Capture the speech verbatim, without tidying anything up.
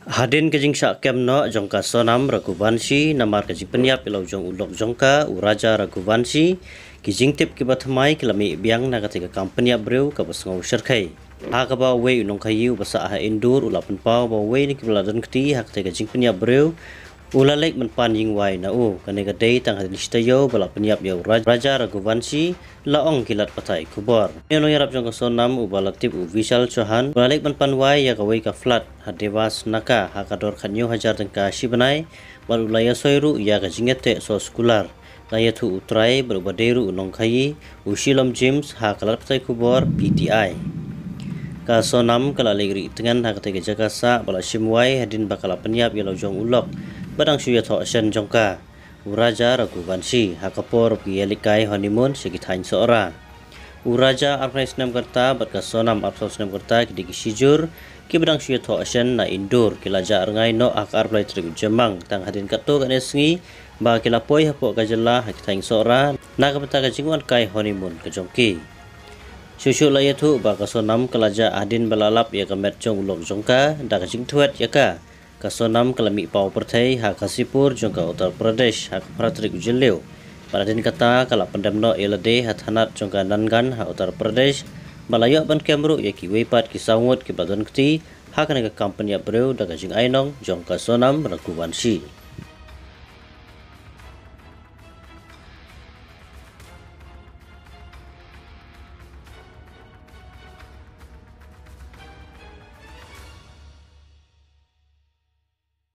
Hadien ka jingshah kem noh jong ka Sonam Raghuvanshi namar ka jingpynïap ïa la u jong u lok jong ka, u Raja Raghuvanshi, ki jingtip kiba thymmai ki la mih biang na katei ka kam pynïap briew kaba sngew shyrkhei. Ha kaba uwei u nongkhaïi uba sah ha Indore u la pynpaw ba uwei na kiba la don kti ha katei ka jingpynïap briew u la leit ban pan ïingwai na u. Kane ka dei tang hadien shi taïew ba la pynïap ïa u Raj-, Raja Raghuvanshi, la ong ki lad pathai khubor. Une u nongïarap jong ka Sonam uba la tip u Vishal Chauhan u la leit ban pan wai ïa kawei ka flat ha Dewas Naka ha ka dor khathynñiew hajar tyngka shi bnai, bad u la ïasoi ruh ïa ka jingïateh soh sekular. La ïathuh u trai bad uba dei ruh u nongkhaïi, u Shilom James, ha ka lad pathai khubor P T I. Ka Sonam ka la leit rieh tngen ha katei ka jaka sah ba la shim wai hadien ba ka la pynïap ïa la u jong u lok ba dang shu ïathoh shen jong ka, u Raja Raghuvanshi, ha ka por ba ki ïalehkai honeymoon sha ki thaiñ Sohra. U Raja arphew snem ka rta bad ka Sonam arphew snem ka rta ki dei ki shijur kiba dang shu ïathoh shen na Indore. Ki la jah rngai noh ha ka arphew lai tarik u Jymmang tang hadien katto katne sngi ba ki la poi hapoh ka jylla ha ki thaiñ Sohra na ka bynta ka jingwan kai honeymoon ka jong ki. Shuh shuh la ïathuh ba ka Sonam ka la jah hadien ba la lap ïa ka met jong u lok jong ka da ka jingthwet ïa ka. Ka Sonam ka la mih paw pyrthei ha Ghazipur jong ka Uttar Pradesh ha ka phra tarik u Jylliew. Bad hadien kata ka la pyndem noh ïa lade ha thanat jong ka Nangan ha Uttar Pradesh, ba la ïoh ban kem ruh ïa kiwei pat ki saw ngut kiba don kti ha kane ka kam pynïap briew da ka jingainong jong ka Sonam Raghuvanshi.